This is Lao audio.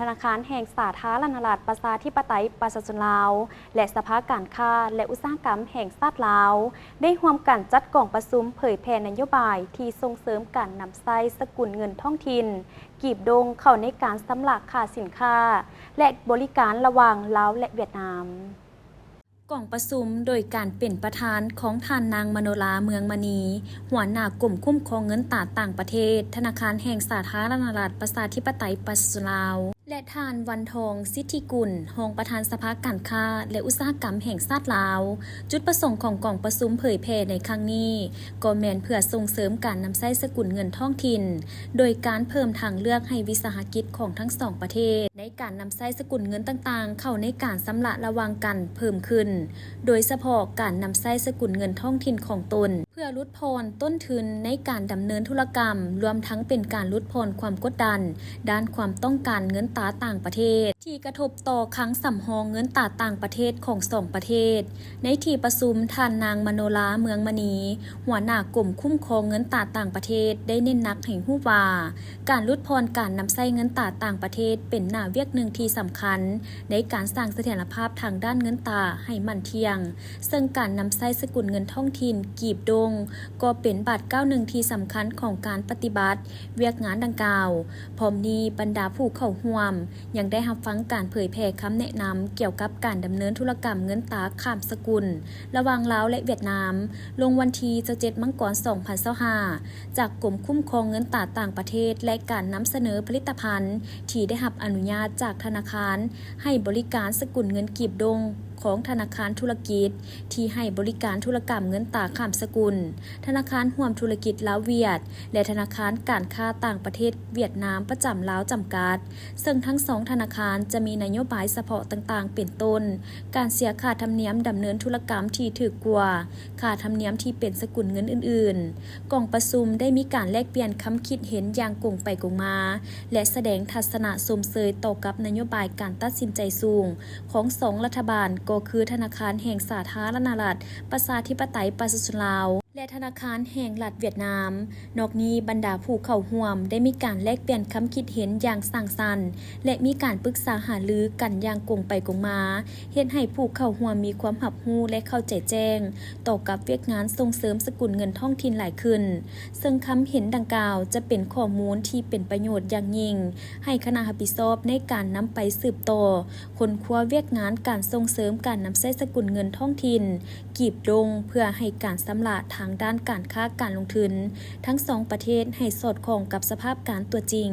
ທະນາຄານແຫ່ງສາທາລະນະລັດ ປະຊາທິປະໄຕ ປະຊາຊົນລາວ ແລະ ສະພາການຄ້າ ແລະ ອຸດສາຫະກຳແຫ່ງຊາດລາວ ໄດ້ຮ່ວມກັນຈັດກອງປະຊຸມເຜີຍແຜ່ນະໂຍບາຍທີ່ສົ່ງເສີມການນຳໃຊ້ສະກຸນເງິນທ້ອງຖິ່ນ ກີບດົງ ເຂົ້າໃນການຊຳລະຄ່າສິນຄ້າ ແລະ ບໍລິການລະຫວ່າງລາວ ແລະ ຫວຽດນາມ. ກອງປະຊຸມໂດຍການເປັນປະທານຂອງທ່ານນາງ ມະໂນລາ ເມືອງມະນີ ຫົວໜ້າກົມຄຸ້ມຄອງເງິນຕາຕ່າງປະເທດ ທະນາຄານແຫ່ງສາທາລະນະລັດ ປະຊາທິປະໄຕ ປະຊາຊົນລາວ ແລະ ທ່ານ ວັນທອງ ສິດທິກຸນ ຮອງປະທານສະພາການຄ້າ ແລະ ອຸດສາຫະກຳແຫ່ງຊາດລາວ. ຈຸດປະສົງຂອງກອງປະຊຸມເຜີຍແຜ່ໃນຄັ້ງນີ້ ກໍແມ່ນເພື່ອສົ່ງເສີມການນຳໃຊ້ສະກຸນເງິນທ້ອງຖິ່ນ ໂດຍການເພີ່ມທາງເລືອກໃຫ້ວິສາຫະກິດຂອງທັງສອງປະເທດ ໃນການນຳໃຊ້ສະກຸນເງິນຕ່າງໆ ເຂົ້າໃນການຊຳລະລະຫວ່າງກັນເພີ່ມຂຶ້ນ, ໂດຍສະເພາະການນຳໃຊ້ສະກຸນເງິນທ້ອງຖິ່ນຂອງຕົນ ເພື່ອຫຼຸດຜ່ອນຕົ້ນທຶນໃນການດຳເນີນທຸລະກຳ, ລວມທັງເປັນການຫຼຸດຜ່ອນຄວາມກົດດັນດ້ານຄວາມຕ້ອງການເງິນຕາຕ່າງປະເທດ ທີ່ກະທົບຕໍ່ຄັງສຳຮອງເງິນຕາຕ່າງປະເທດຂອງສອງປະເທດ. ໃນທີ່ປະຊຸມ, ທ່ານນາງ ມະໂນລາ ເມືອງມະນີ ຫົວໜ້າກົມຄຸ້ມຄອງເງິນຕາຕ່າງປະເທດ ໄດ້ເນັ້ນໜັກໃຫ້ຮູ້ວ່າ ການຫຼຸດຜ່ອນການນຳໃຊ້ເງິນຕາຕ່າງປະເທດ ເປັນໜ້າວຽກໜຶ່ງທີ່ສຳຄັນ ໃນການສ້າງສະຖຽນລະພາບທາງດ້ານເງິນຕາໃຫ້ໝັ້ນທ່ຽງ, ເຊິ່ງການນຳໃຊ້ສະກຸນເງິນທ້ອງຖິ່ນ ກີບດົງ ກໍເປັນບາດກ້າວໜຶ່ງທີ່ສຳຄັນຂອງການປະຕິບັດວຽກງານດັ່ງກ່າວ. ພ້ອມນີ້, ບັນດາຜູ້ເຂົ້າຮ່ວມ ຍັງໄດ້ຮັບຟັງການເຜີຍແຜ່ຄຳແນະນຳກ່ຽວກັບການດຳເນີນທຸລະກຳເງິນຕາຂ້າມສະກຸນ ລະຫວ່າງລາວ ແລະ ຫວຽດນາມ ລົງວັນທີຊາວເຈັດ ມັງກອນ ສອງພັນຊາວຫ້າ ຈາກກົມຄຸ້ມຄອງເງິນຕາຕ່າງປະເທດ ແລະ ການນຳສະເໜີຜະລິດຕະພັນທີ່ໄດ້ຮັບອະນຸຍາດຈາກທະນາຄານໃຫ້ບໍລິການສະກຸນເງິນກີບດົງຂອງທະນາຄານທຸລະກິດ ທີ່ໃຫ້ບໍລິການທຸລະກຳເງິນຕາຂ້າມສະກຸນ, ທະນາຄານຮ່ວມທຸລະກິດລາວ-ຫວຽດ ແລະ ທະນາຄານການຄ້າຕ່າງປະເທດຫວຽດນາມປະຈຳລາວຈຳກັດ, ເຊິ່ງທັງສອງທະນາຄານຈະມີນະໂຍບາຍສະເພາະຕ່າງໆ ເປັນຕົ້ນ ການເສຍຄ່າທຳນຽມດຳເນີນທຸລະກຳທີ່ຖືກກວ່າຄ່າທຳນຽມທີ່ເປັນສະກຸນເງິນອື່ນໆ. ກອງປະຊຸມໄດ້ມີການແລກປ່ຽນຄຳຄິດເຫັນຢ່າງກົງໄປກົງມາ ແລະ ສະແດງທັດສະນະຊົມເຊີຍຕໍ່ກັບນະໂຍບາຍການຕັດສິນໃຈສູງຂອງສອງລັດຖະບານ ກໍຄືທະນາຄານແຫ່ງສາທາລະນະລັດ ປະຊາທິປະໄຕ ປະຊາຊົນລາວ ແລະ ທະນາຄານແຫ່ງລັດຫວຽດນາມ. ນອກນີ້, ບັນດາຜູ້ເຂົ້າຮ່ວມໄດ້ມີການແລກປ່ຽນຄຳຄິດເຫັນຢ່າງສ້າງສັນ ແລະ ມີການປຶກສາຫາລືກັນຢ່າງກົງໄປກົງມາ, ເຮັດໃຫ້ຜູ້ເຂົ້າຮ່ວມມີຄວາມຮັບຮູ້ ແລະ ເຂົ້າໃຈແຈ້ງຕໍ່ກັບວຽກງານສົ່ງເສີມສະກຸນເງິນທ້ອງຖິ່ນຫຼາຍຂຶ້ນ, ເຊິ່ງຄຳເຫັນດັ່ງກ່າວຈະເປັນຂໍ້ມູນທີ່ເປັນປະໂຫຍດຢ່າງຍິ່ງໃຫ້ຄະນະຮັບຜິດຊອບໃນການນຳໄປສືບຕໍ່ ຄົ້ນຄວ້າວຽກງານການສົ່ງເສີມການນຳໃຊ້ສະກຸນເງິນທ້ອງຖິ່ນ ກີບດົງ ເພື່ອໃຫ້ການຊຳລະທາງດ້ານການຄ້າການລົງທຶນທັງສອງປະເທດໃຫ້ສອດຄ່ອງກັບສະພາບການຕົວຈິງ.